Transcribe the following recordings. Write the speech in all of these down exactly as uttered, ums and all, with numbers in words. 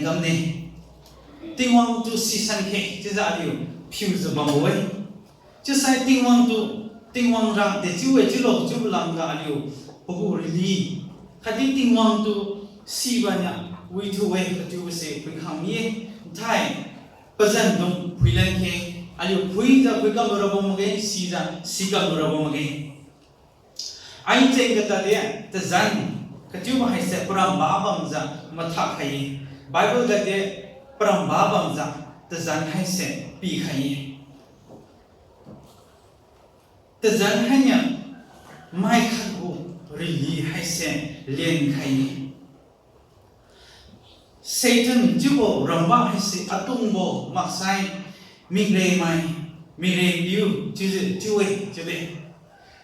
kamne. Tingwang tu sisan khe chiujiu aliu phiujiu bambo-e. Chiusai Tingwang tu, Tingwang ra dechiu-e chiulo chiubo lamga aliu pagu rili khatdi Tingwang tu sibo niu withu-e kachiubose phuikhang mi-e. Nthai pazandung phuilan khe, aliu phuijiu phuikam lurabo makge, sijiu sikam lurabo makge. Ai cheng katade, tazan kachiubo haise paramba bamjiu mathak khai-e. Bible gade paramba bamjiu tazan haise pikhai-e. Tazan hainiu mai khatgu rili haise lenkhai-e. Satan chiubo ramba haise atungbo maksai, mikremai, mikrepiu chiujiu chiu-e chiude.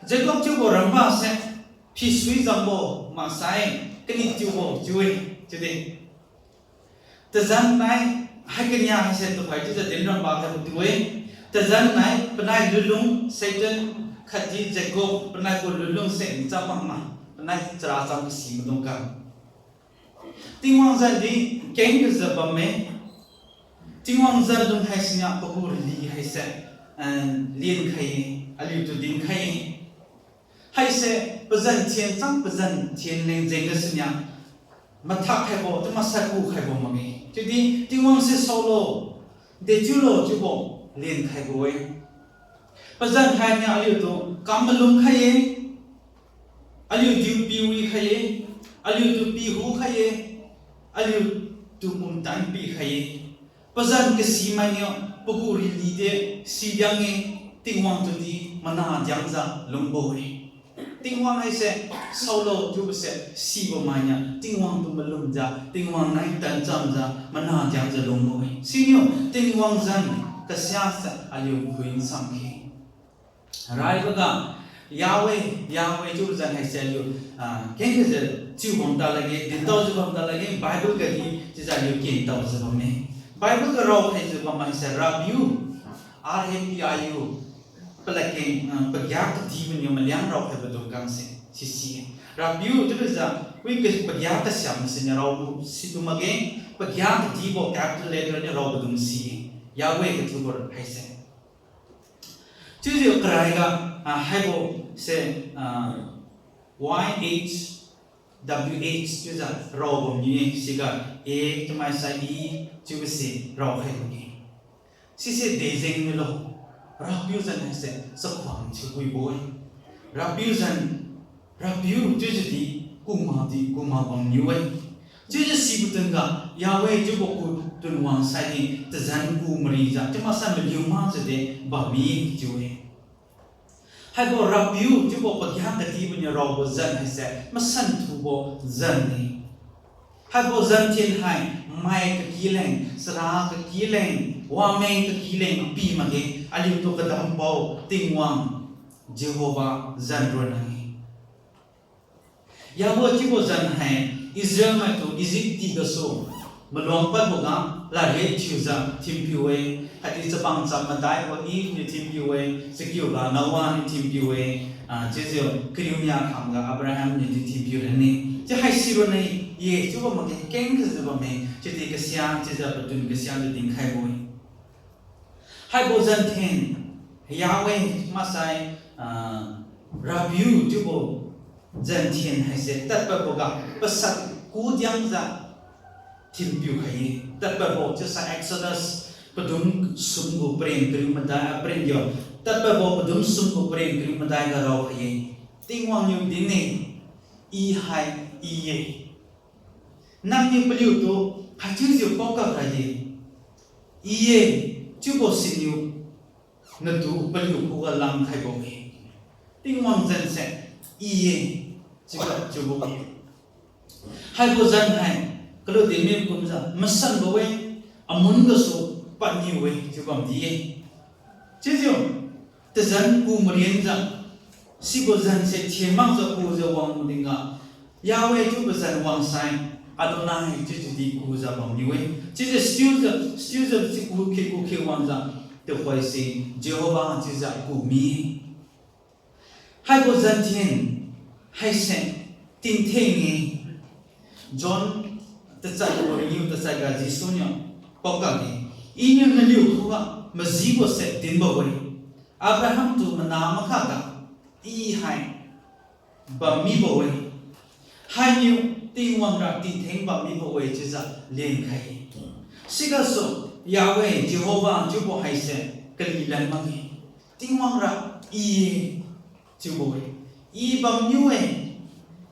Jacob chiubo rambase phisui jangbo maksai, kanithiubo chiu-e chiude. Tazan nai, hai kania haise tuhoi chiujiu din ramba khaibo tu-e. Tazan nai panai lunlung Satan khatdi Jacob panaigu lunlungse ncham makma, panai chara cham kasi maidung kam Tingwang zandi keng kajiu bamme. Tingwang zandung haisiniu pagu rili haise, eh, lenkhai-e, aliutu dinkhai-e. Haise pazan thien chang pazan thien leng jeng gasuniu mathak khaibo, chiu maksai ku khaibo makge. Chiudi Tingwang se saolo, dechiulo chiubo lenkhaibo-e. Pazan hainiu aliutu kam malum khai-e, aliutu piwi khai-e, aliutu pihu khai-e, aliutu pumtan pikhai-e. Pazan kasimainiu pagu rili de sidiang-e, Tingwang tudi mana diangjiu lungbo-e. Tingwang haise saolo chiubose sibo mainiu Tingwang tu malumjiu, Tingwang nai tanchamjiu mana diangjiu lungbo-e. Siniu Tingwang zan kasiase aliu phui nsamkhe. Raiboga, Yahweh, Yahweh chiubo zan haise aliu, ah, kengjiu chiu bam talakge, dintao jiu bam talakge, Bible gadi chiujiu aliu kentaojiu bamme. Bible ga raokhaijiu bam haise Rabiu, R A B I U, palakeng, ah, pagia kadiboniu maliang raokhaibo dung kangse sisi-e. Rabiu chiulujiu, wi ka pagia kasiam siniu raobo situ makge, pagia kadibo capital letter niu raobo dung si-e. Yahweh kathiubo haise. Chiujiu karaiga, ah, haibose, ah, Y H W H chiujiu raobo niu-e, siga A, chiumaisai E, chiubose raokhai makge. Sise dejeng milo, Rapiu zan haise chakhuang thiupuibo-e. Rapiu zan, Rapiu chiujiudi kuma di kuma bamniu-e. Chiujiu sibo tingga Yahweh chiubo ku tunwang saidi tazan ku marijiu chiumaksai maliu makjiu de bammi chiu-e. Haibo Rapiu chiubo pagia kadiboniu raobo zan haise masan thubo zan-e. Haibo zanthen hai mai kakileng, chara kakileng, wameng kakileng pi makge, aliutu kadampao Tingwang Jehovah zan ronna-e. Yahweh chiubo zan hai Israel maitu Egypt tea gasu maluang padboga ladriat thiujiu thinpiu-e, khatdi chabang cham madaibo Eve niu thinpiu-e, chakiuga Noah niu thinpiu-e, ah, chiujiu kariu nia khangga Abraham niudi thinpiu lanne. Chiu haisi ronna-e, chiubo makge kengjiu bamme, chiudi kasia chiujiu padun kasia tu dinkhaibo-e. Haibo zanthen, Yahweh maksai, ah, Rapiu chiubo zanthen haise tadpadboga pasat kudiangjiu thinpiu khai-e. Tadpadbo chiusai Exodus padum sum gu paren kariu madai, ah, paren yo. Tadpadbo padum sum gu paren kariu madai ga raokhai-e. Tingwang niu dinne, I hai I-e. Nangniu paliutu haichiujiu paokak ra-e. I-e, chiubo siniu natu paliu khuga langkhaibo-e. Tingwang zan se I-e, chiuga chiubo-e. Haibo zan hai, kalu dinmi kumjiu masanbo-e, amun gasu padniu-e chiu bamdi-e. Chiujiu, tazan ku marianjiu, sibo zan se thienmakjiu kujiu wang tingga, Yahweh chiubo zan wangsai, Adonai chiujiudi kujiu bamniu-e. Chiujiu still jiu, still jiu si kukhe kukhe wangjiu, tuhoise Jehovah chiujiu ku mi. Haibo zanthen haise tingtheng-e. John tachat gu ringiu tachat ga Jesu niu paokakge, Iniu naliu khuga majibo se dinbo-e, Abraham tu mana makhaga I hai bammibo-e, hainiu Tingwang ra tingtheng bammibo-e chiujiu lenkhai-e. Sigasu Yahweh, Jehovah chiubo haise kalilan makge. Tingwang ra I-e chiubo-e. I bamniu-e,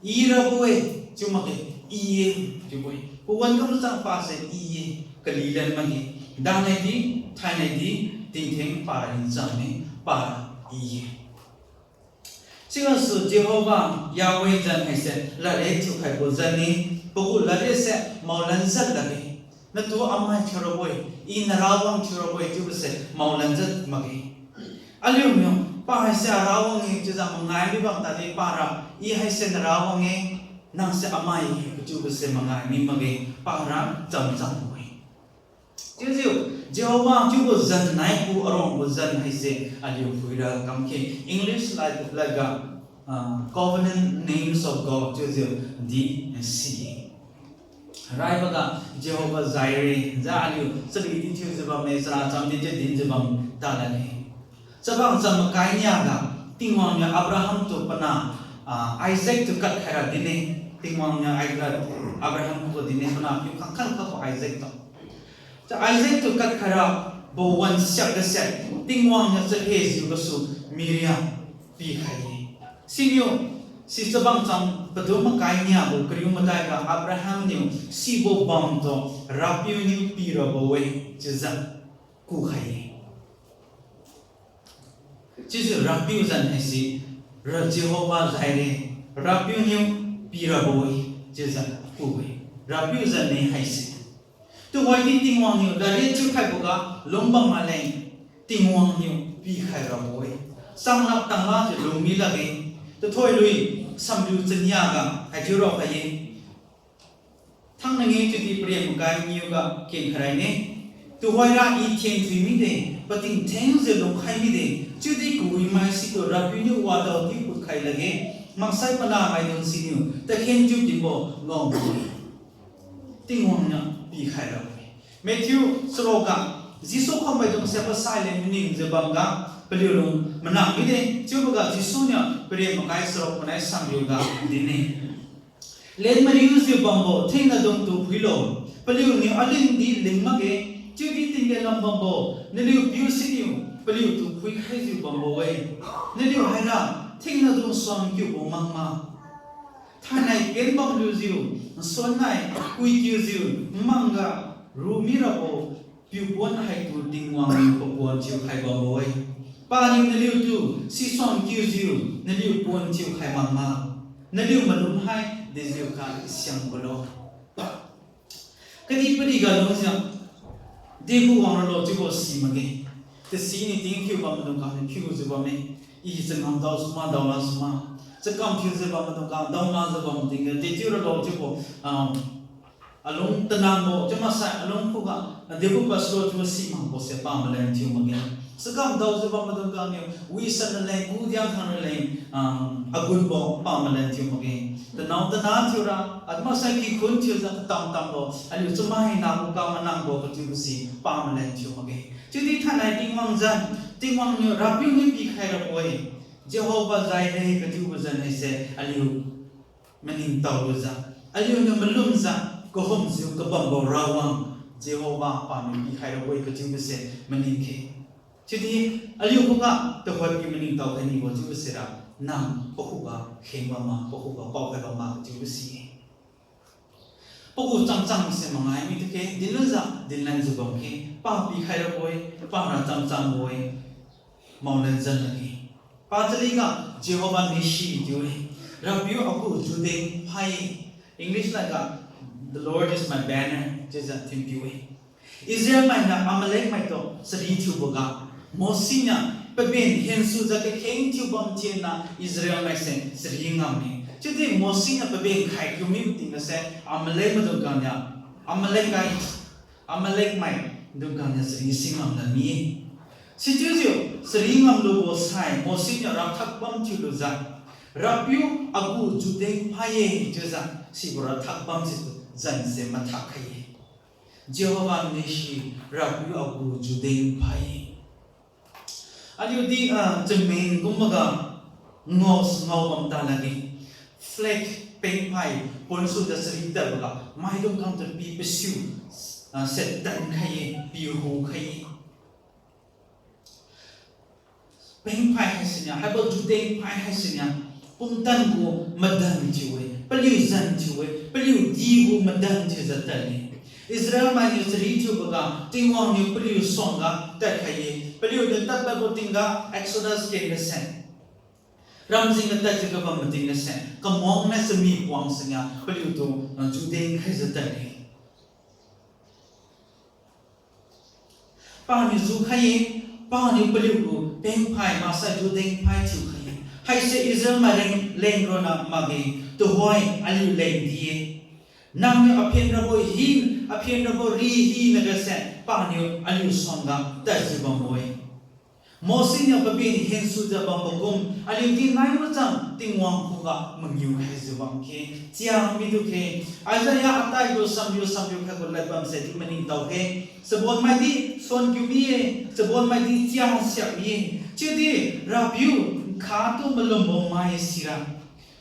I rabo-e chiu makge, I-e chiubo-e. Pawan kamchang pase I-e, kalilan makge. Danai di, thainai di, tingtheng para rincham-e, para I-e. Sigasu Jehovah Yahweh zan haise ladriat thiukhaibo zan-e, pagu ladriat se maolan zan lakge. Natu amai thiurabo-e, I narawang thiurabo-e chiubose maolan zan makge. Aliuniu pa haise arawang-e chiujiu mangai mibam tadi para, I haise narawang-e, nangse amai-e kachiubose mangai mi makge, para chamcham-e. Chiujiu Jehovah chiubo zan nai gu aruangbo zan haise aliu phuira kamkhe English lad- ladga, ah, Covenant Names of God chiujiu di si-e. Raiboga Jehovah Jireh jiu aliu chalui di thiujiu bamme, chara chamdi chiu dinjiu bam talane. Chabang cham makai niaga Tingwang niu Abraham tu pana, ah, Isaac tu kadkhaira dinne. Tingwang niu Isaac, Abraham tu dinne, panahpiu khangkhat khabo Isaac tu. Cha Isaac tu kadkhaira bo wan siak gase Tingwang niu chahejiu gasu miria pikhai-e. Siniu si chabang cham padum makai niabo kariu madaiga Abraham niu sibo bamtu Rapiu niu pirabo-e chiujiu kukhai-e. Chiujiu Rapiu zan haise, ra Jehovah Jireh, Rapiu niu pirabo-e chiujiu ku-e. Rapiu zan ne haise. Tuhoidi Tingwang niu ladriat thiukhaiboga lungbam maleng Tingwang niu pikhai rabo-e. Changlak tanglajiu lungmi lakge. Tathoilui samriu chaniaga haichiu raokhai-e. Thangnange chiudi paren makai maniuga kenkhairaine. Tuhoira I thenthui mide, pating thengjiu lungkhai mide, chiudi kawi mai situ Rapiu niu wadaodi putkhai lakge, maksai panahmaidung siniu tadkhen chiu dinbo ngao-e. Tingwang niu pikhai rabo-e. Matthew charukga, Jesu khammaidung se pasai leng maningjiu bamga, paliu lung manang mide, chiuboga Jesu niu paren makai charuk panai samriuga dinne. Len mariujiu bambo thingnadung tu phuilo, paliuniu alingdi ling makge, chiudi tinggen lam bambo, naliu piu siniu paliutu phuikhaijiu bambo-e. Naliu haira thingnadung suan kiubo makma. Thainai ken bamlujiu, nsuan nai kui kiujiu, mangga ru mirabo piupuan haitu Tingwang niu papuan thiukhai bambo-e. Paniu naliutu sisuan kiujiu, naliu puan thiukhai makma. Naliu malum hai dejiukha siang bolo. Kadihpiriga lungjiu, deku wangralo chiubo si makge. Tasi niu tingthiu bammaidung kangniu phiujiu bamme. I changam dao suma, daola suma. Chakam thiujiu bammaidung kang daomajiu bam tingga dechiu ralo chiubo, ah, alung tanangbo chiu maksai alung khuga, ah, deku paslo chiubo si makbose pamalan thiu makge. Chakam daojiu bammaidung kangniu wisan raleng, kudiang khang raleng, ah, agunbo pamalan thiu makge. Tanao tana thiura, ah, maksai kikhun thiujiu katam tambo, aliu chamai nabo kamanangbo kachiubo si pamalan thiu makge. Chiudi thainai Tingwang zan, Tingwang niu Rapiu niu pikhai rabo-e. Jehovah Jireh kachiubo zan haise aliu maningtao lujiu, aliuniu malumjiu, kahumjiu kabambo rawang, Jehovah paniu pikhai rabo-e kachiubose maningkhe. Chiudi aliu khuga tuhoi pi maningtao khai nibo chiubo sira, nang pakhuga kheng bamma, pakhuga paokhai bamma kachiubo si-e. Pagu chamchangse mangai mi tukhe, dinlujiu dinlanjiu bamkhe, pa pikhai rabo-e, para chamchangbo-e, maolan jan lakge. Pachaliga Jehovah Nissi chiu-e, Rapiu agu judeng phai-e. English ladga, The Lord is my banner chiujiu thinpiu-e. Israel mainiu Amalek maitu chari thiuboga, Mose niu paben hensujiu kakheng thiubam thiuna Israel maise chari ngamme. Chiudi Mose niu paben khai kiu mibo tinggase Amalek maidung kangniu, Amalek kai, Amalek maidung kangniu chari si ngam lami-e. Sichiujiu chari ngamlubo sai Mose niu rathak bam thiulujiu, Rapiu agu judeng phai-e chiujiu sibo rathak bam situ zan se mathak khai-e. Jehovah Nissi, Rapiu agu judeng phai-e. Aliu di, ah, chameng kumboga ngao, ngao bam ta lakge. Flag pengphai ponsujiu chari tadboga maidung kangtu pi pasiu, ah, se tan khai-e, pi hu khai-e. Pengphai haisiniu, haibo judeng phai haisiniu, pumtan gu madan thiu-e, paliu zan thiu-e, paliu di gu madan thiujiu tadle. Israel mainiu chari thiuboga Tingwang niu paliu suangga tadkhai-e, paliuniu tadpadbo tingga Exodus ken gase, ramjing ga tadjiu kabam mating gase, kamuang na chami puang siniu paliutu, ah, judeng khaijiu tadle. Paniu jukhai-e, paniu paliugu pengphai maksai judeng phai thiukhai-e. Haise Israel mai leng, leng ronna makge, tuhoi aliu leng di-e. Nangniu aphen rabo hi, aphen rabo ri hina gase, paniu aliu suangga tadjiu bambo-e. Mose niu paben hensujiu bambo kum, aliu di nai machang Tingwang khuga mangiu khaijiu bamkhe, chiang midu khe. Isaiah ataibo samriu samriu khaibo lad bamse di maningtao khe. Chabonmai di suan kiu mi-e, chabonmai di chiang siak mi-e. Chiudi Rapiu nkhatu malumbo mai sira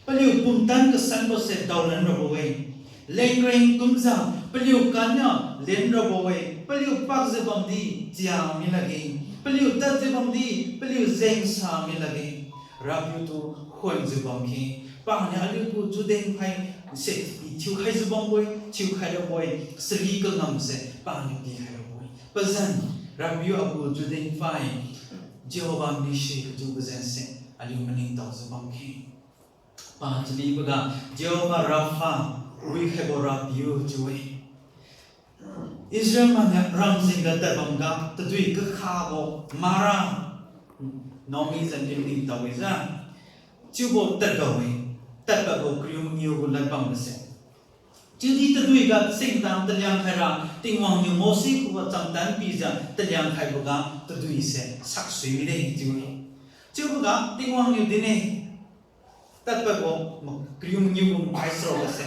paliu pumtan kasanbose daolan rabo-e. Lengreng kumjiu paliu kanniu len rabo-e, paliu pakjiu bamdi chiang mi lakge, paliu tadjiu bamdi paliu jengsa mi lakge. Rapiutu khuanjiu bamkhe, paniu aliugu judeng phai se thiukhaijiu bambo-e, thiukhai rabo-e, chari kangamse paniu pikhai rabo-e. Pazan, Rapiu agu judeng phai, Jehovah Nissi kachiubo jense aliu maningtaojiu bamkhe. Pa chaliboga Jehovah Rapha, wikhaibo Rapiu chiu-e. Israel mainiu ramjingga tadbamga tadui kakhabo Mara, Naomi zan din ningtao-e jiu, chiubo tadgao-e, tadpadbo kariu mangiu gu lad bamse. Chiudi tadui ga singtang taliang khaira, Tingwang niu Mose khuga chamtan pijiu taliang khaiboga taduise saksui mide chiu-e. Chiuboga Tingwang niu din-e, tadpadbo ma-, kariu mangiu gu mapai charuk gase,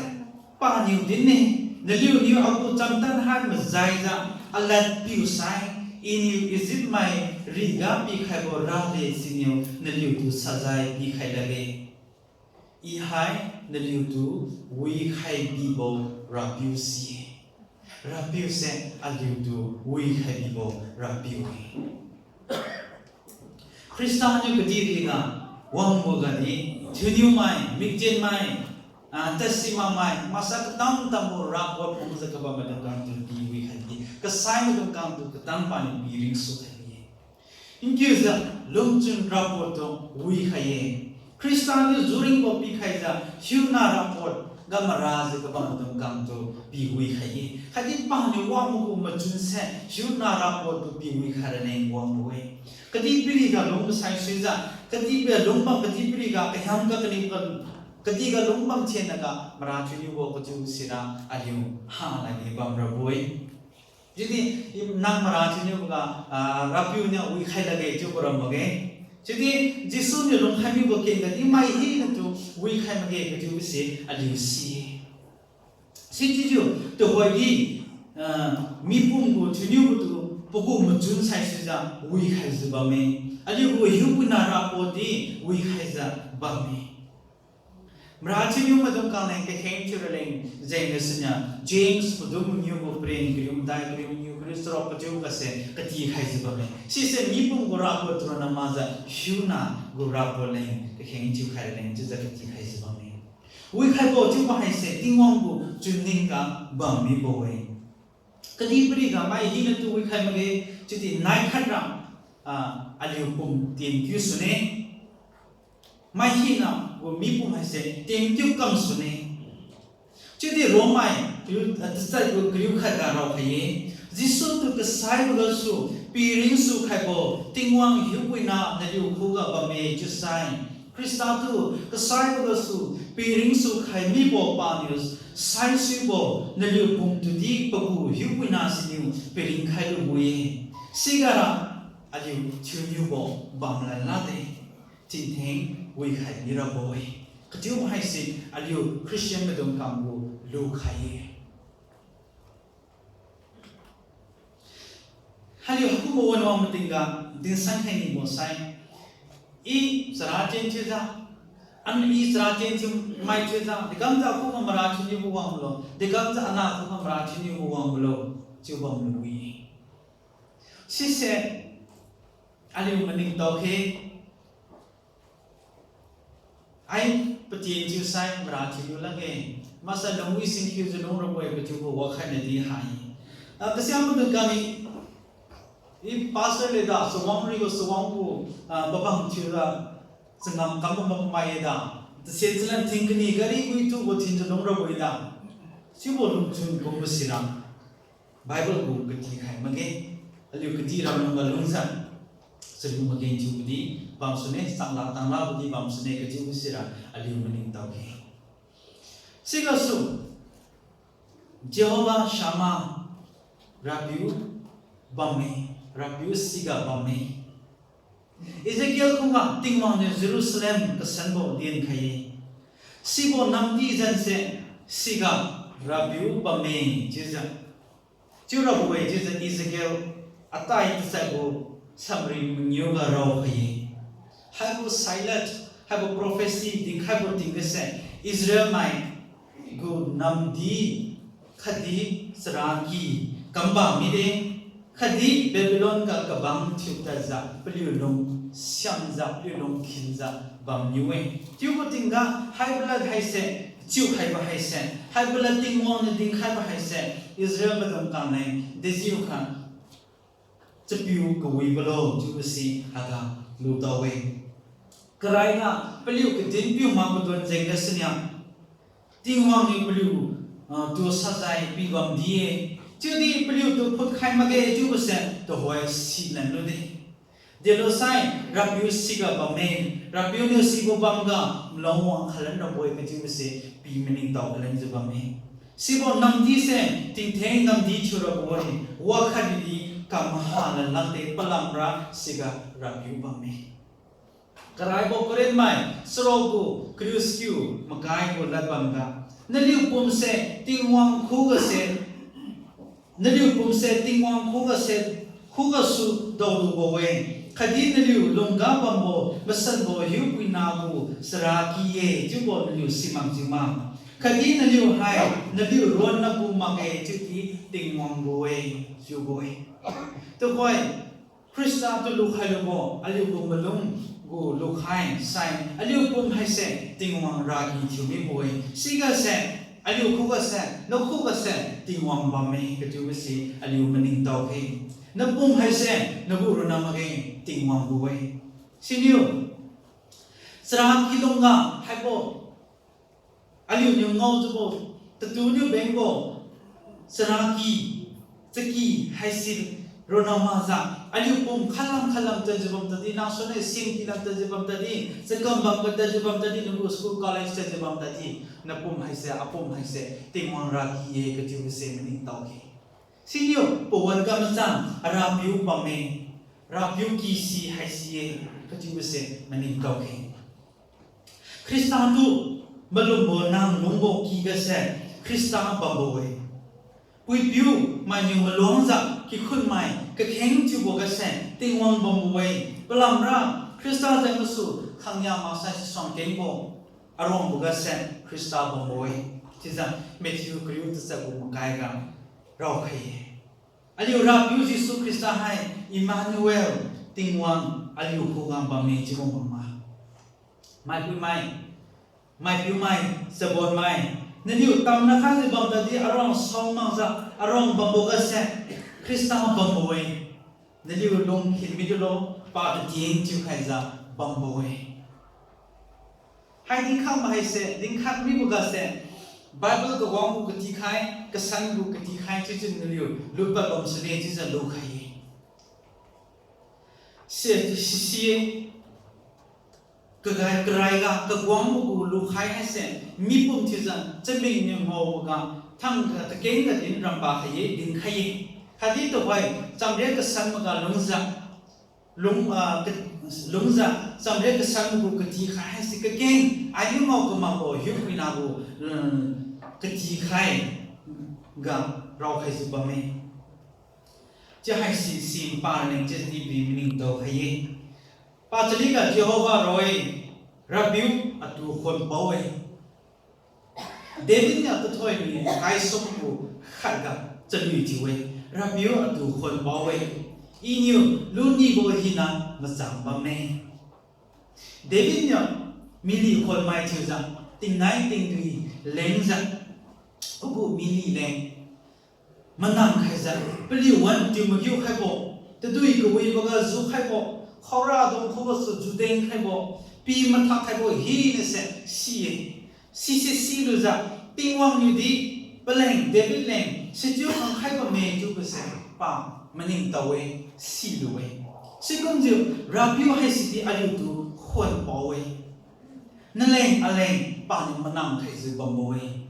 paniu din-e, naliuniu agu chamtan hai majaijiu alad piusai, Iniu Egypt mai riga pikhaibo rade siniu naliutu sajai pikhai lakge. I hai naliutu wikhai bibo Rapiu si-e. Rapiuse aliutu wikhai bibo Rapiu-e. Khrista niu kadihpiriga wangboga di, thiuniumai, mikjenmai, ah, tasimakmai, maksai katam-tambo rapot phungjiu kabammaidung kangtu pi wikhai bi-e, kasaimaidung kangtu katam paniu pi ringsu khai bi-e. Nkiujiu lungchun rapottu wikhai-e. Khrista niu juringbo pikhaijiu hiuna rapot ga marajiu kabammaidung kangtu pi wikhai-e. Khatdi paniu wangbo gu machunse hiuna rapottu pi wikhai raleng wangbo-e. Kadihpiriga lung kasai suijiu, kadihpiriga lungbam, kadihpiriga kahiamga kanibo, kadihga lungbam thennaga mara thiuniubo kachiu sira aliu hana ni bamrabo-e. Chiudi, i nang mara thiuniuboga, ah, Rapiu niu wikhai lakge chiubo ram makge. Chiudi Jesu niu lungkhai mibo kengga di mai hinatu wikhai makge kachiubose aliu si-e. Sichiujiu tuhoidi, ah, mipum gu thiuniubotu pagu machun saisuijiu wikhaijiu bamme. Aliugu hiupuina rapot di wikhaijiu bamme. Mara thiuniu maidung kang leng kakheng thiu raleng jengga siniu, James padum mangiu gu paren kariu madai kariu mangiu kariu charuk kachiu gase katikhaijiu bamme. Sise mipum gu rapot turonna makjiu hiuna gu rapot leng kakheng thiukhai raleng chiujiu katikhaijiu bamme. Wikhaibo chiubo haise Tingwang gu chunning ga bam mibo-e. Kadihpiriga mai hinatu wikhai makge, chiudi naikhat ra, ah, aliu pum tenkiu sune. Mai hina gu mipum haise tenkiu kam sune. Chiudi Rommai kariu, ah, tasat gu kariu khat ga raokhai-e. Jesu tu kasaibo gasu piringsu khaibo Tingwang hiupuina naliu khuga bamme chiusai, Khrista tu kasaibo gasu piringsu khai mibo paniu saisuibo naliu pumtudi pagu hiupuina siniu piringkhai lubo-e. Sigara aliu thiuniubo bamlan lade, chintheng wikhai mirabo-e. Kachiu haise aliu Christian maidung kang gu lukhai-e. Aliu haikumbo wan wang matingga, dinsan khai nibo sai, I chara tien thiujiu, an I chara tien thiu mai thiujiu, dekamjiu khuga mara thiuniubo wanglo, dekamjiu anah khuga mara thiuniubo wanglo, chiu bamlu-e. Sise, aliu maningtao khe, ai patien thiusai mara thiuniu lakge, maksai lungwi singkhiujiu lungrabo-e kathiubo wakhatnadi hai. Ah, kasiamaidung kami, I pastor leda, chawang ribo chawangbo, ah, pabam thiujiu, changam kam bam mai-e da. Tasian chalan thing kani gari gui thubo thinjiu lungrabo-e da. Sibo lungchun kumbo sira Bible gu katikhai makge, aliu kati ramlungga lungjiu, chariu makge chiubodi bamsune, changla tanglabodi bamsune kachiubo sira aliu maningtao khe. Sigasu, Jehovah Shammah, Rapiu bamme, Rapiu siga bamme. Ezekiel khuga Tingwang niu Jerusalem kasanbo dinkhai-e. Sibo namdi zan se siga Rapiu bamme chiujiu, chiurabo-e chiujiu Ezekiel atai tachaibo samri mangiuga raokhai-e. Haibo sailat, haibo prophecy dinkhaibo tingga se Israel mai gu namdi khatdi charaky kambam mide, khatdi Babylon ga kabang thiu tadjiu paliu lung siamjiu, paliu lung khinjiu bamniu-e. Chiubo tingga haibo lad haise, chiukhaibo haise, haibo lad Tingwang niu dinkhaibo haise, Israel maidung kangleng dejiukha chapiu kawibolo chiubo si haiga lutao-e. Karaiga paliu kadin piu makbo duan jengga siniu, Tingwang niu paliu, ah, tu sajai pibam di-e. Chiudi paliutu phutkhai makge chiubo se tuhoi silan lude. Delosai, Rapiu siga bamme, Rapiu niu sibo bamga malong wang khalan rabo-e kachiubo se pi maningtao khalanjiu bamme. Sibo namdi se tingtheng namdi thiurabo-e, wakhatdi kam maha lan lakde, palamra siga Rapiu bamme. Karaibo Corinth mai, charuk gu kariu sikiu makai gu lad bamga, naliu pumse Tingwang khuga se, naliu pumse Tingwang khuga se, khugasu daolubo-e, khatdi naliu lungga bambo masanbo hiupuina gu charaky-e chiubo naliu simakjiu ma. Khatdi naliu hai naliu ronna gu makge chiudi Tingwang gu-e chiubo-e. Tuhoi, Khrista tu lukhai lubo, aliu gu malum gu lukhai sai, aliu pum haise Tingwang raky thiu mibo-e. Sigase, aliu khuga se, nakhuga se Tingwang bamme kachiubo si aliu maningtao khe. Napum haise nagu ronna makge, Tingwang gu-e. Siniu, charaky lungga haibo aliuniu ngaojiubo, tatuniu bengbo, charaky, chaky haise ronna makjiu, aliu pum khatlam khatlam tadjiu bam tadi, nangsune singky lam tadjiu bam tadi, chakam bam ga tadjiu bam tadi, nagu school college tadjiu bam tadi, napum haise, apum haise Tingwang raky-e kachiubo se maningtao khe. Siniu pawan ga machang, Rapiu bamme, Rapiu ky si haisi-e kachiubo se maningtao khe. Khrista tu malumbo nang lungbo kyga se Khrista bambo-e. Puipiu mainiu maluangjiu kikhunmai kakheng thiubo ga se Tingwang bambo-e. Palamra Khrista jeng gasu khangnia maksai sisuang kengbo aruangbo ga se Khrista bambo-e. Chiujiu Matthew kariu tachabo makai ga raokhai-e. Aliu Rapiu Jesu Khrista hai Emmanuel, Tingwang aliu khuga bamme chiubo bamma. Maipiumai, maipiumai, chabonmai, naliu tamna khaijiu bam tadi aruang saomakjiu aruang bambo ga se Khrista bambo-e. Naliu lung khin midulo, pa tating thiukhaijiu bambo-e. Hai dinkham haise, dinkham mibo ga se, Bible kawang gu katikhai, kasan gu katikhai chiujiu naliu lutpad bam sune chiujiu lukhai-e. Se, sisi-e, kagai karaiga kawangbo gu lukhai haise, mipum thiujiu chamingniu ngaoboga, thangga kakengga din ramba khai-e, dinkhai-e. Khatdi tuhoi, chamriat kasan maga lungjiu, lung, ah, ka-, lungjiu, chamriat kasan gu katikhai haise kakeng, aliu ngao kamakbo hiupuina gu, um, katikhai ga raokhaijiu bamme. Chiu haisi si paraleng chiudi maningtao khai-e. Pachaliga Jehovah roi, RAPIU atu khuan pao-e. David niu tathoiniu kaisum gu khatga chalui thiu-e, RAPIU atu khuan pao-e, Iniu lunibo hina machang bamme. David niu mily khuanmai thiujiu, tingnai tingdui lengjiu, pagu mily leng manang khaijiu, paliu wan tiu magiu khaibo, tadui kawiboga ju khaibo, khaoradung khugasu juden khaibo, pi mathak khaibo hinase si-e. Sise silujiu, Tingwang niudi paleng David leng sichiu khangkhai bamme chiubose pa maningtao-e, silu-e. Sikumjiu RAPIU haisidi aliutu khuan pao-e. Naleng aleng paniu manang khaijiu bambo-e.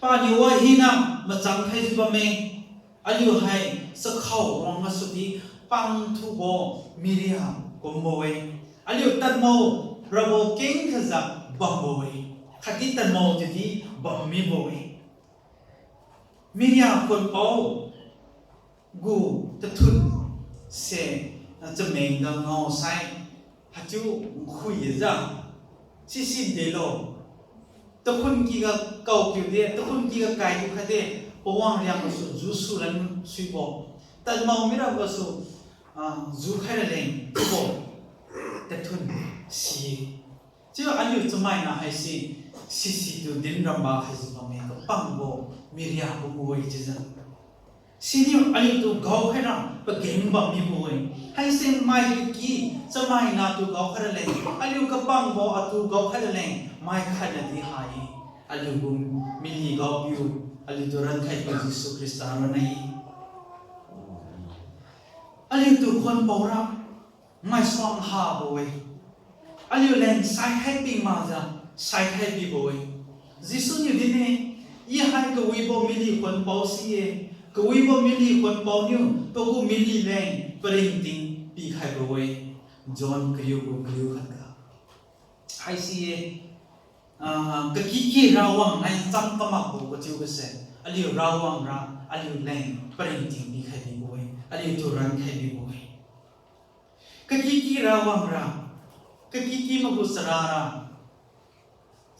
Paniu wa hina machang khaijiu bamme. Aliu hai chakhao wang gasudi pangthubo miria kumbo-e. Aliu tadmao rabo kengkhajiu bambo-e. Khatdi tadmao chiudi bammibo-e. Miria khuanpao gu tathun se, chamengga ngaosai, haichiu nkhuijiu, sisi delo, takhun kyga kaokiu de, takhun kyga kaiku khaide, pawang riang gasu ju sulan suibo, tadmao mirabo gasu, ah, ju khaira leng chiubo tathun si-e. Chiu aliu chamaina haise, sisitu dinramba khaijiu bamme, kapangbo miria kumbo-e chiujiu. Siniu aliutu gaokhaira pageng bammibo-e. Haise mai kaki chamainatu gaokhaira leng, aliu kapangbo atu gaokhaira leng, mai khatnadi ha-e. Aliugu mily gaopiu, aliutu rankhaipiu Jesu Khrista ronna-e. Aliutu khuanpaora maisuang habo-e. Aliu leng saikhai ping makjiu, saikhai bibo-e. Jesu niu din-e, I hai kawibo mily khuanpao si-e, kawibo mily khuanpao niu pagu mily leng paringting pikhaibo-e. John kariugu kariu khatga. Haisi-e, ah, kakiki Rawang nai cham kamakbo kachiubose, aliu Rawangra aliu leng paringting pikhai bibo-e, aliutu rankhai bibo-e. Kakiki Rawangra, kakiki magu charara,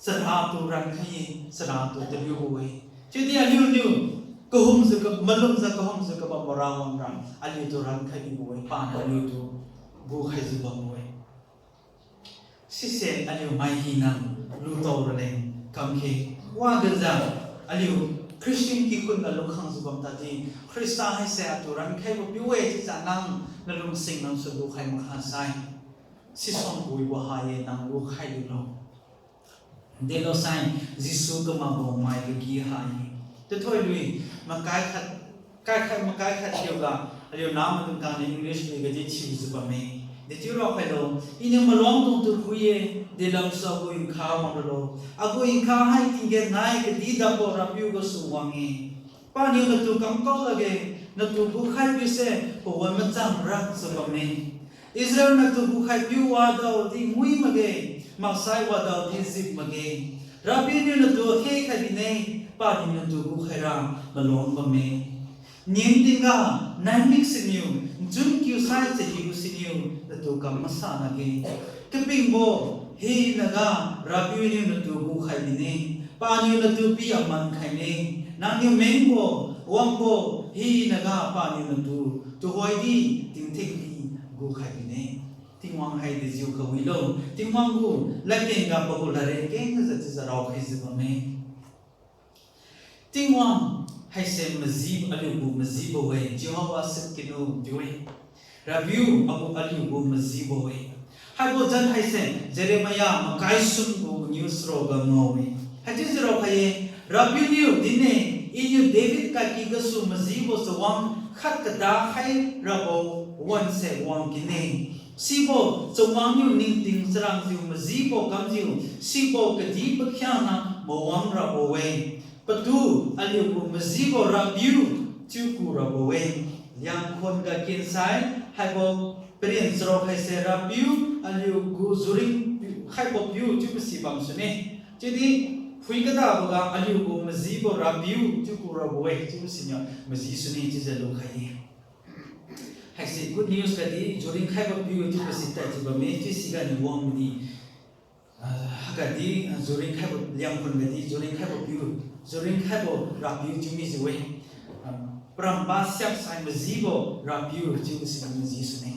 charatu rankhai-e, charatu taliubo-e. Chiudi aliuniu kahumjiu ka, malumjiu kahumjiu kabambo Rawangra aliutu rankhai bibo-e, paniu aliutu gukhaijiu bambo-e. Sise aliu mai hina lutao raleng kamkhe, wadajiu aliu Christian kikhun ga lukhangjiu bam tadi, Khrista haise atu rankhaibo piu-e chiujiu nang nalung singlamsu lukhai makha sai, sisuang kawibo ha-e, nang lukhai lulo. Delosai, Jesu kamakbo mai kaki ha-e. Tathoilui, makai khat, kai khat, makai khat thiuga, aliu namaidung kangniu English lui gadi thiujiu bamme. Dechiu raokhailo, Iniu maluangdungtu phui-e, delamsu agu nkha wang ralo. Agu nkha hai tinggen nai kadih dabo RAPIU gasu wang-e. Paniu natu kamkao lakge, natu gukhaipiuse pawan machang rakjiu bamme. Israel natu gukhaipiu wadaodi ngui makge, maksai wadaodi jip makge. RAPIU niu natu khe khai bine, paniu natu gukhaira maluang bamme. Nin tingga naimik siniu, nchun kiusai chahiu siniu natu kam masa lakge. Kapingbo hinaga RAPIU niu natu gukhai bine, paniu natu pi aman khaine. Nangniu mengbo, wangbo hinaga paniu natu tuhoidi tingthengdi gukhai bine. Tingwang hai dejiu kawilo, Tingwang gu ladkeng ga pagu ladriat kengjiu chiujiu raokhaijiu bamme. Tingwang haise maji, aliugu majibo-e, Jehovah Tsidkenu chiu-e. RAPIU agu aliugu majibo-e. Haibo zan haise Jeremiah makai sum gu maniu saro ga ngao-e. Haichiujiu raokhai-e, RAPIU niu din-e, Iniu David kaki gasu majibo chawang khat kada khai rabo wanse wang kine. Sibo chawang niu ningting charangjiu majibo kamjiu, sibo kadih pakhiangna mawang rabo-e. Patu aliugu majibo RAPIU chiu ku rabo-e. Liangkhuan ga kensai haibo paren charuk haise RAPIU aliugu juring khaibo piu chiubo si bam sune. Chiudi phui kadaboga aliugu majibo RAPIU chiu ku rabo-e chiubo siniu maji sune chiujiu lukhai-e. Good news gadi, juringkhaibo piu chiubo si tadjiu bamme, chiu siga niu wang midi. Ah, haiga di, ah, juringkhaibo Liangkhun gadi, juringkhaibo piu, juringkhaibo Rapiu chiu mijiu-e. Ah, paramba siaksai majibo Rapiu chiubo si maji sune.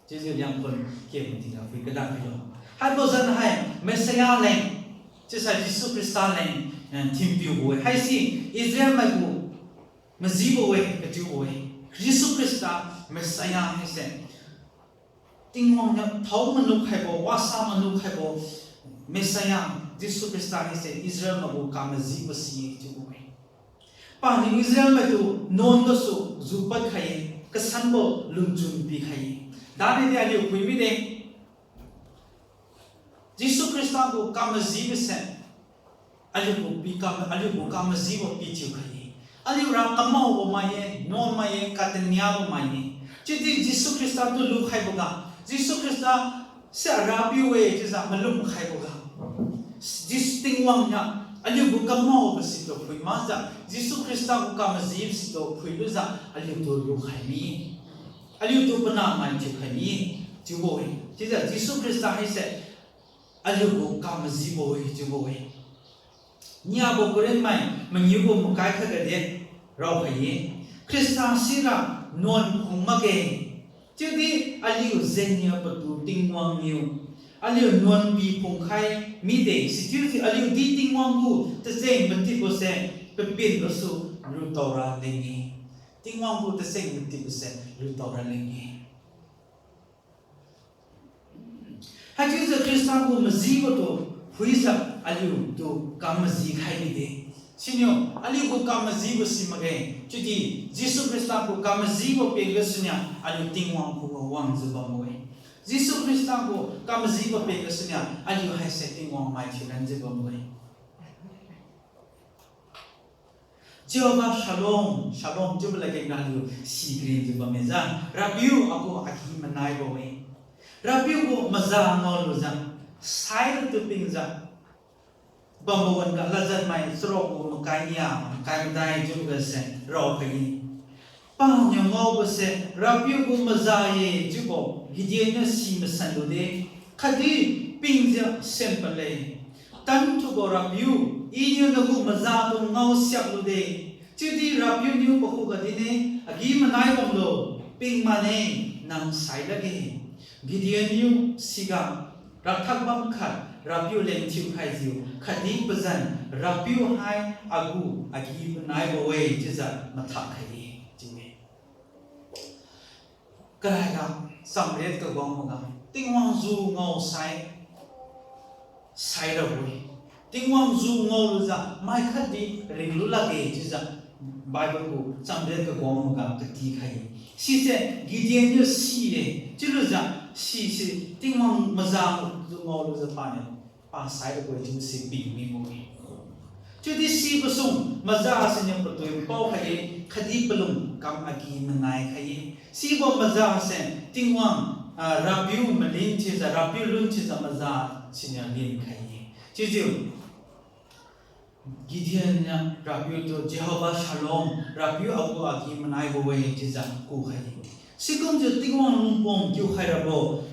Chiujiu Liangkhun kemdi ga phui kada phuilo. Haibo zan hai Messiah leng, chiusai Jesu Khrista leng, eh, thinpiubo-e. Haisi Israel maigu majibo-e, kachiubo-e. Jesu Khrista Messiah haise Tingwang niu thao manuk khaibo, wasa manuk khaibo Messiah, Jesu Khrista haise Israel maigu kamajibo si chiubo-e. Paniu Israel maitu nuan gasu jupad khai-e, kasanbo lungchun pikhai-e. Dani di aliu phui mide. Jesu Khrista gu kamajibo se, aliu gu pi kam, aliu gu kamajibo pithiu khai-e. Aliura kamaobo mai-e, nuan mai-e, kataniabo mai-e. Chiudi Jesu Khrista tu lukhaiboga, Jesu Khrista se Rapiu-e chiujiu malum khaiboga, Jesu Tingwang niu aliu gu kamaobo situ phui makjiu, Jesu Khrista gu kamajibo situ phuilujiu aliutu lukhai mi. Aliutu panahmai thiukhai mi, chiubo-e. Chiujiu Jesu Khrista haise aliu gu kamajibo-e chiubo-e. Niabo Corinth mai mangiu gu makai khatga de raokhai-e. Khrista sira nuan phung makge. Chiudi aliu jengniu patu Tingwang niu aliu nuan pi phungkhai mide. Sichiujiu aliudi Tingwang gu tacheng matipbo se papin gasu lutaora leng-e. Tingwang gu tacheng matipbo se lutaora leng-e. Haichiujiu Khrista gu majibo tu phuijiu aliutu kamaji khai mide. Siniu aliu gu kamajibo si makge. Chiudi Jesu Khrista gu kamajibo peng gasuniu aliu Tingwang khuga wangjiu bambo-e. Jesu Khrista gu kamajibo peng gasuniu aliu haise Tingwang mai thiulanjiu bambo-e. Jehovah Shalom, Shalom chiubo ladkeng naliu si karinjiu bamme ja. Rapiu agu agi-manaibo-e. Rapiu gu maza ngaolujiu, sailutu pingjiu bambo wan-ga Ladjanmai charuk gu makai nia, makai madai chiuboga se raokhai-e. Paniu ngaobo se Rapiu gu maza-e chiubo Gideon niu si masanlude, khatdi pingjiu sen pale. Tanthubo Rapiu, Iniu nagu maza tu ngao siaklude. Chiudi Rapiu niu pakhuga dinne, Agi-manai bamlo, ping mane, nang sai lakge. Gideon niu siga rathak bam khat Rapiu leng thiukhaijiu khatdi pazan Rapiu hai agu agi-manaibo-e chiujiu mathak khai-e chiu-e. Karaiga chamriat kagao maga Tingwang ju ngao sai, sai rabo-e. Tingwang ju ngaolujiu mai khatdi ringlu lakge chiujiu Bible gu chamriat kagao maga katikhai-e. Sise Gideon niu si-e, chiulujiu sise Tingwang maza ju ngaolujiu paniu pa sai rabo-e chiubo si pimibo-e. Chiudi sibo sung maza siniu patui paokhai-e, khatdi palung kam agi-manai khai-e. Sibo maza se Tingwang, ah, Rapiu malin thiujiu, Rapiu lun thiujiu maza siniu linkhai-e. Chiujiu Gideon niu Rapiu tu Jehovah Shalom, Rapiu agu agi-manaibo-e chiujiu kukhai-e. Sikumjiu Tingwang lungpom kiukhai rabo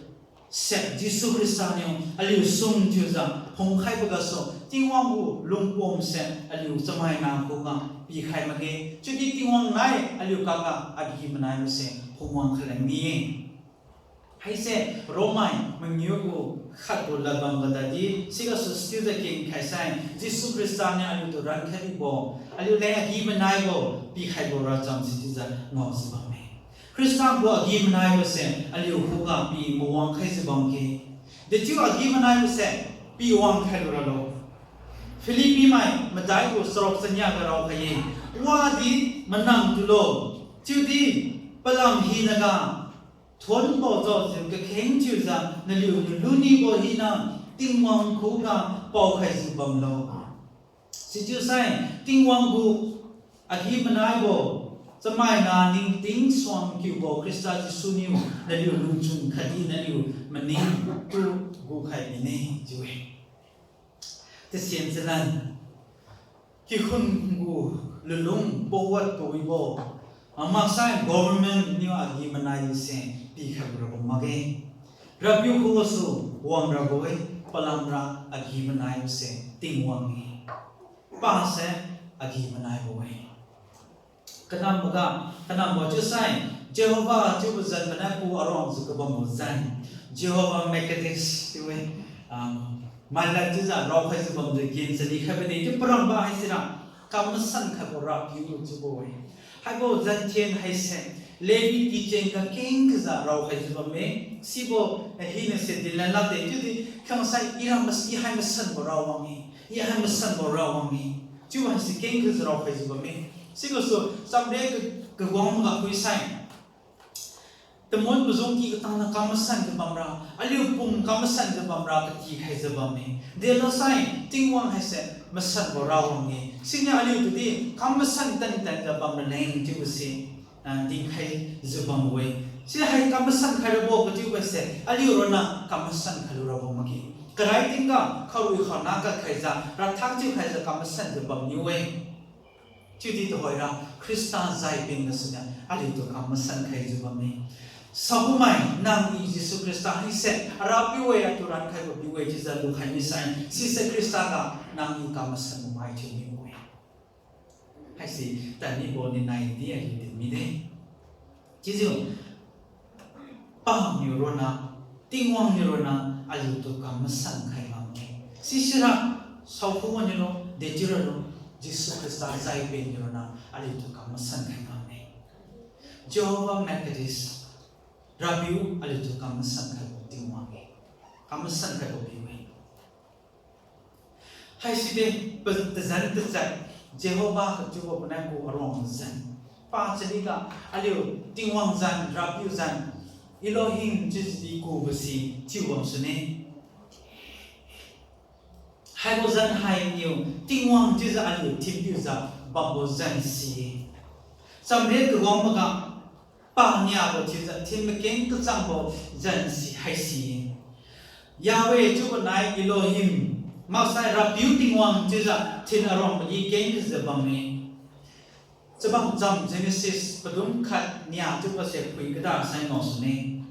se Jesu Khrista niu aliu sum thiujiu phungkhaibo gasu Tingwang gu lungpom se aliu chamaina khuga pikhai makge. Chiudi Tingwang nai aliu kaga agi-manaibo se phungwang khalan mi-e. Haise Romai mangiu gu khat gu ladbam ga tadi sigasu still the king khaisai Jesu Khrista niu aliutu rankhai mibo, aliuleng agi-manaibo pikhaibo racham si chiujiu ngaojiu bamme. Khrista gu agi-manaibo se aliu khuga pi mawang khaijiu bamge. Dechiu agi-manaibo se pi wangkhai luralo. Philippi mai madai gu charuk chania ga raokhai-e. Wadi manang tulo, chiudi palam hinaga thonbo jaojiu kakheng thiujiu naliu lunibo hina Tingwang khuga paokhaijiu bamlo. Sichiusai Tingwang gu agi-manaibo, chamaina ningting suang kiubo Khrista Jesu niu naliu lungchun khatdi naliu maning tu gukhai bine chiu-e. Tasian chalan, kikhun gu lunlung pawat kawibo, Amaksai government niu agi-manai se pikhaibo rabo makge. RAPIU khugasu wangrabo-e, palamra agi-manaibo se Tingwang-e. Pase agi-manaibo-e. Kanamboga, kanambo chiusai, Jehovah chiubo zan panai ku aruangjiu kabambo zan, Jehovah Mekadesh chiu-e, ah, mailad chiujiu raokhaijiu bamjiu ginchari khaibo de chiu paramba haisira, kamasan khaibo RAPIU chiubo-e. Haibo zanthen haise, Levi kicheng kakeng kajiu raokhaijiu bamme, sibo, eh, hinase dinlan lakde chiudi, khangsai ira mas-, i hai masanbo Rawang-e, i hai masanbo Rawang-e. Chiubo haise keng kajiu raokhaijiu bamme. Sigasu chamre ka-, kawang maga phuisai, tamut mazungki katangna kamasanjiu bamra, aliu pum kamasanjiu bamra katikhaijiu bamme. Delosai, Tingwang haise masanbo Rawang-e. Siniu aliu tudi kamasan tantanjiu bamraleng chiubo se, ah, dinkhaijiu bambo-e. Siniu hai kamasan khairabo kachiubose, aliu ronna kamasan khailu rabo makge. Karai tingga kharui khaona kakhaijiu, rathak chiukhaijiu kamasanjiu bamniu-e. Chiudi tuhoira Khrista zai peng gasuniu aliutu kamasan khaijiu bamme. Saokumai nang i Jesu Khrista haise Arapiu-e, atu rankhaibo piu-e chiujiu lukhai misai, sise Khrista ga nang i kamasanbo mai thiu mibo-e. Haise tanibo ninai di aliu din mide. Chiujiu, paniu ronna, Tingwang niu ronna aliutu kamasan khai ngamme. Sisira, saokhun niulo, dechiuralo, Jesu Khrista zai peng niu ronna aliutu kamasan khai ngamme. Jehovah Mekadesh, Rapiu aliutu kamasan khaibo Tingwang-e. Kamasan khaibo Piu-e. Haiside pa-, tazan tachat, Jehovah kachiubo panai gu aruang zan. Pachaliga aliu Tingwang zan, Rapiu zan, Elohim chiudi kubo si thiubam sune. Haibo zan hainiu Tingwang chiujiu aliu thinpiujiu bambo zan si-e. Chamriat kawang maga, paniabo thiujiu thin makeng kachangbo zan si haisi-e. Yahweh chiubo nai Elohim, maksai Rapiu Tingwang chiujiu thin aruang magi keng kajiu bamme. Chabang cham Genesis padum khat nia chiubo se phui kada sai ngao sune.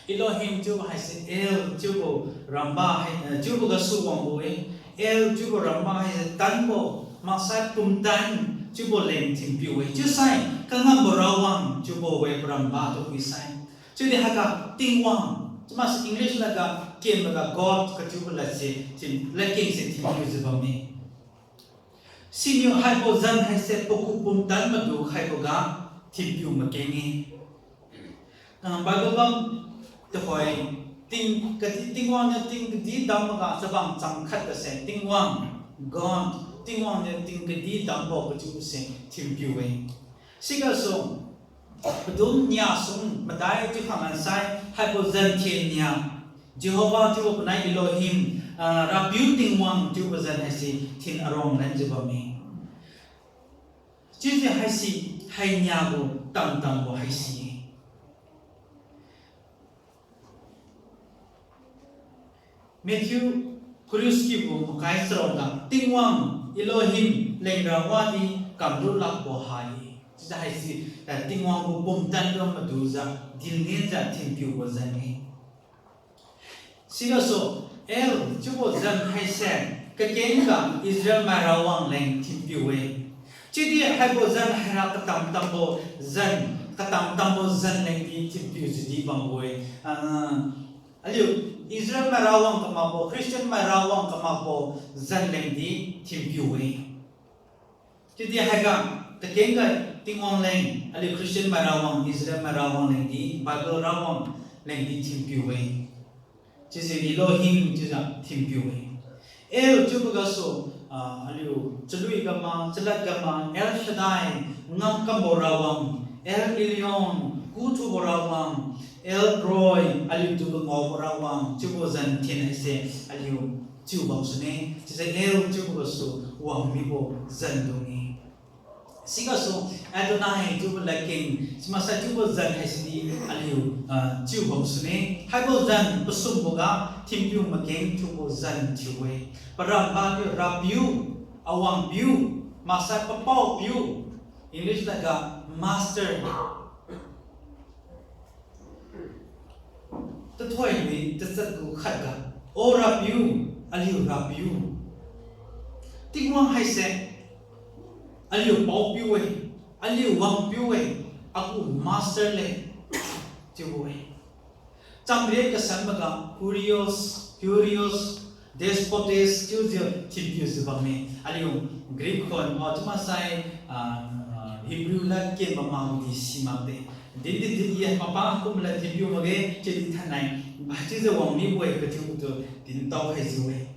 Elohim chiubo haise El chiubo ramba hai, eh, chiubo gasu wangbo-e. El chiubo ramba haise tanbo, maksai pumtan chiubo leng thinpiu-e. Chiusai kangambo Rawang chiubo we paramba tu phuisai. Chiudi haiga Tingwang, chiumakse English ladga, kenboga God kachiubo ladse thin, ladkeng se thinpiujiu bamme. Siniu haibo zan haise pagu pumtan madu khaiboga thinpiu makeng-e. Ah, Bible bam tuhoi, ting, kadi, Tingwang niu ting kadi damboga chabang cham khat gase Tingwang, God, Tingwang niu ting kadi dambo kachiubo se thinpiu-e. Sigasu, padum nia sum madai chiu khanglan sai, haibo zan thin nia, Jehovah chiubo panai Elohim, ah, Rapiu Tingwang chiubo zan haise thin aruang lanjiu bamme. Chiujiu haise, hai niabo tamtambo haise. Matthew kariu-sikiu gu makai charukga Tingwang Elohim lengra wadi kamlu lakbo hai. Chiujiu haise, eh, Tingwang gu pumtan gu madujiu, dinlenjiu thinpiubo zan-e. Sigasu, El chiubo zan haise, kakengga Israel mai Rawang leng thinpiu-e. Chiudi haibo zan haira katamtambo zan, katamtambo zan lengdi thinpiu jidi bambo-e. Ah, aliu Israel mai Rawang kamakbo, Christian mai Rawang kamakbo zan lengdi thinpiu-e. Chiudi haiga, kakengga Tingwang leng, aliu Christian mai Rawang, Israel mai Rawang lengdi, Bible Rawang lengdi thinpiu-e. Chiujiu Elohim chiujiu thinpiu-e. El chiubo gasu, ah, aliu chalui gama, chalad gama, El Shaddai, ngamkambo Rawang, El Elyon, kuthubo Rawang, El Roi, aliutu ngaobo Rawang chiubo zan thin haise aliu chiubam sune. Chiujiu El chiubo gasu wang mibo zan dung-e. Sigasu Adonai chiubo ladkeng, simaksai chiubo zan haisidi aliu, ah, chiubam sune. Haibo zan pasumboga thinpiu makeng thiubo zan thiu-e. Paramba piu, Rapiu, Awangpiu, maksai Papaopiu, English ladga master. Tathoidui tachat gu khatga, O Rapiu, aliu Rapiu. Tingwang haise aliu paopiu-e, aliu wangpiu-e, agu master le, chiubo-e. Chamriat kasanboga Kurios, Kurios, Despotes chiujiu thinpiujiu bamme. Aliu Greek khon, ah, chiumaksai, ah, Hebrew lad ken bam makdi simakde. Din di din ye mapa kum lad thinpiu makge, chiudi thainai, chiujiu wang mibo-e kathiutu dintao khaijiu-e.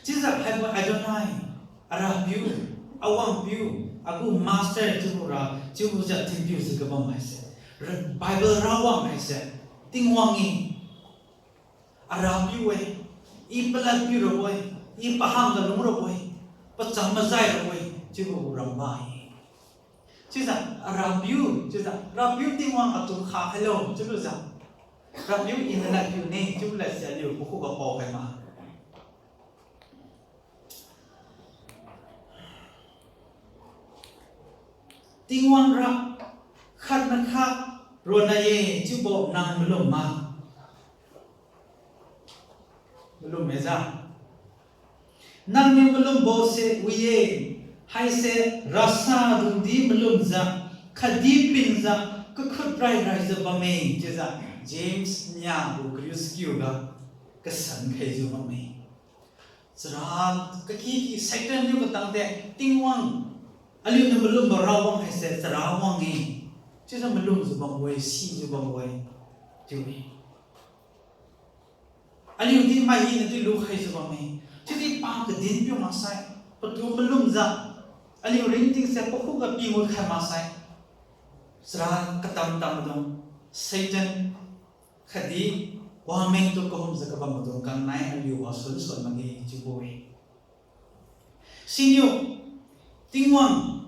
Chiujiu haibo Adonai, Arapiu, Awangpiu, agu master chiubora, chiubojiu thinpiujiu kabam haise, Bible rawang haise Tingwang-e, Arapiu-e, I paladpiu rabo-e, I pahang kalung rabo-e, pacham majai rabo-e, chiubo ramba-e. Chiujiu Arapiu, chiujiu Rapiu Tingwang atu kha khailo chiulujiu, Rapiu I naladpiu ne chiubo ladse aliu pakhuga paokhai ma. Tingwang ra khatna kha ronna-e chiubo nang malum ma? Malum-e ja. Nangniu malumbose wi-e, haise rasadungdi malumjiu, khatdi pinjiu, kakhut rai raijiu bamme chiujiu James niabo kariu chakiuga kasan khaijiu bamme. Chara kaki ki Satan niu katangde, Tingwang, aliuniu malumbo rawang haise charawang-e, chiujiu malumjiu bambo-e, sijiu bambo-e, chiu-e. Aliudi mai hinadi lukhaijiu bamme. Chiudi pa kadinpiu maksai, patu malumjiu, aliu ringtingse pakhuga pingut khai maksai, chara katam tammaidung, Satan khatdi wamengtu kahumjiu kabammaidung kangnai aliu wasun sun makge chiubo-e. Siniu Tingwang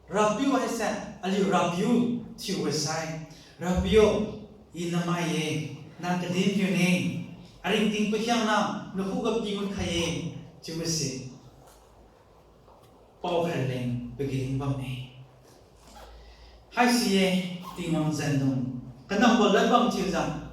Rapiu haise aliu Rapiu thiu-e sai, Rapiu, I namai-e, nang kadinpiu ne, aringting pakhiangna nakhuga pingut khai-e, chiubose paokhai leng pageng bamme. Haisi-e Tingwang zandung. Kanambo ladbam thiujiu,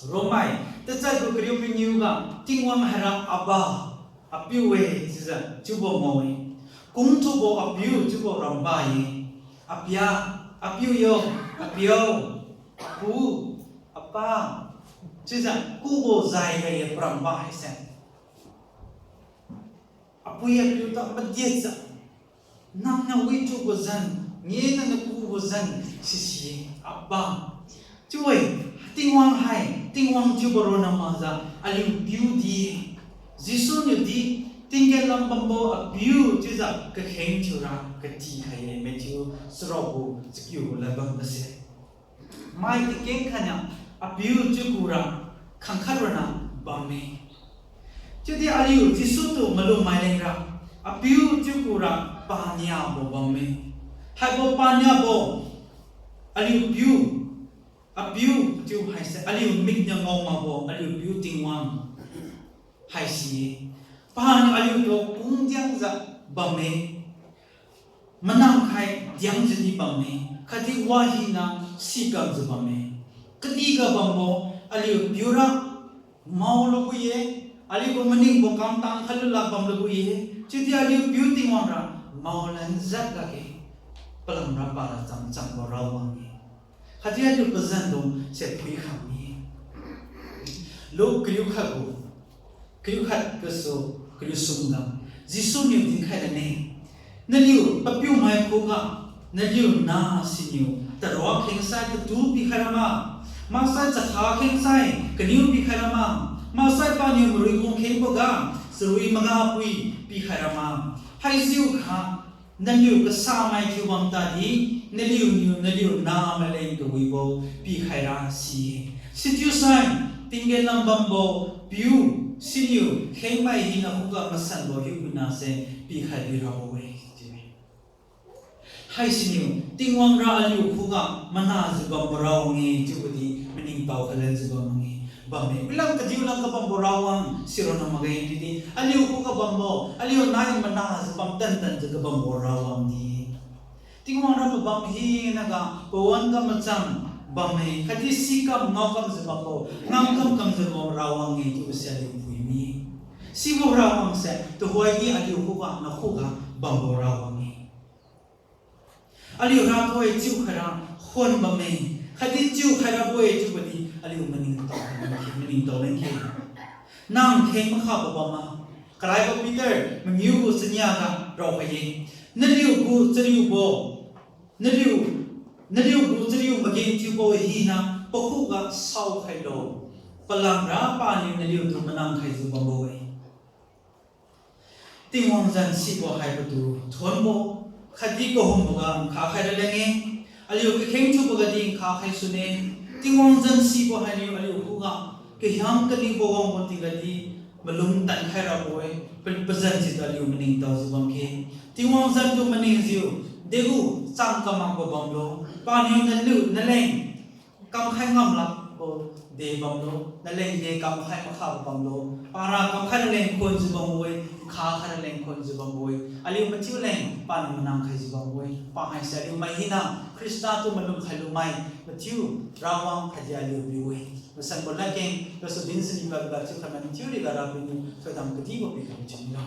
Romai tachat gu kariu mangiuga Tingwang haira Abba, Apiu-e chiujiu chiubo ngao-e. Kungthubo Apiu chiubo ramba-e. Apia, Apiu yo, Apiu, Apu, Apa, chiujiu kubo zai ga-e paramba haise. Apui apiu ta madijiu, nangniu withubo zan, ngena nakubo zan, sisi-e, Abba. Chiu-e, Tingwang hai, Tingwang chiubo ronna makjiu, aliu piu di-e. Jesu niudi, tinggen lam bambo Apiu chiujiu kakheng thiura katikhai-e, Matthew charuk gu chakiu gu ladbam gase. Mai kakeng khatniu Apiu chiu kura khangkhat ronna bamme. Chiudi aliu Jesu tu malummai lengra, Apiu chiu kura paniabo bamme. Haibo paniabo aliu piu, Apiu chiu haise aliu mikniu ngao makbo aliu piu Tingwang haisi-e. Paniu aliutu kungdiangjiu bamme. Manang khai diangjiudi bamme, khatdi wahina sikamjiu bamme. Kadihga bambo aliu piura maolubo-e, aliugu maningbo kamtang khalu lak bamlubo-e, chiudi aliu piu Tingwang ra maolan jat lakge, palamra para chamchangbo rawang-e. Khatdi aliu pazandungse phuikhang-e. Luke kariu khat gu, kariu khat gasu kariu sumga, Jesu niu dinkhai lane, naliu papiumai khuga, naliu nah siniu tarua khengsai tatu pikhai rama, maksai chakha khengsai kaniu pikhai rama, maksai paniu marui kum khengboga, charui mangapui pikhai rama. Haichiukha naliu kasamai thiubam tadi, naliuniu naliu nahmai leng kawibo pikhaira si-e. Sichiusai, tinggen lam bambo piu siniu khengmai hina khuga masanbo hiupuinase pikhai birabo-e chiu-e. Haisiniu Tingwang ra aliu khuga manajiu bambo rawang-e chiubodi maningtao khalenjiu bam makge. Bamme, wilam kadiu lam kabambo rawang sironna makge chiudi aliu khuga bambo, aliu nai manajiu bam tantanjiu kabambo rawang di-e. Tingwang ra pabam hinaga pawan kam macham bamme, khatdi sikam ngaokam jiu bambo, ngamkam kamjiubo Rawang-e chiubo si aliu phui mi. Sibo Rawang se tuhoidi aliu khuga nakhuga bambo Rawang-e. Aliu rathoi chiukhaira khon bamme, khatdi chiukhairabo-e chiubodi aliu maningtao leng khe, maningtao leng khe. Nang kheng makhabo bamma, karaibo Peter mangiu gu chania ga raokhai-e. Naliu gu chariubo, naliu, naliu gu chariu magenthiubo hina pakhuga saokhailo, palamra paniu naliutu manang khaijiu bambo-e. Tingwang zan sibo hai patu thuonbo, khatdi kahumboga nkha khai raleng-e, aliu kakheng thiuboga di nkha khai sune. Tingwang zan sibo hainiu aliu khuga kahiang kanibo wangbo tingga di malum tankhai rabo-e, pa- pazan situ aliu maningtaojiu bam khe. Tingwang zantu maningjiu, degu chang kamakbo bamlo, paniu naliu naleng kamkhai ngam lakbo de bamlo, naleng de kamkhai makhabo bamlo, para kamkhai naleng khonjiu bambo-e, nkha khai naleng khonjiu bambo-e, aliu mathiu leng paniu manang khaijiu bambo-e, pa haise aliu mai hina Khrista tu malum khailumai mathiu Rawang khatdi aliu piu-e. Masanbo ladkeng gasu din sini paliuga thiukhai mathiu riga Rapiu niu thoidam kadibo pikhai thiu milo.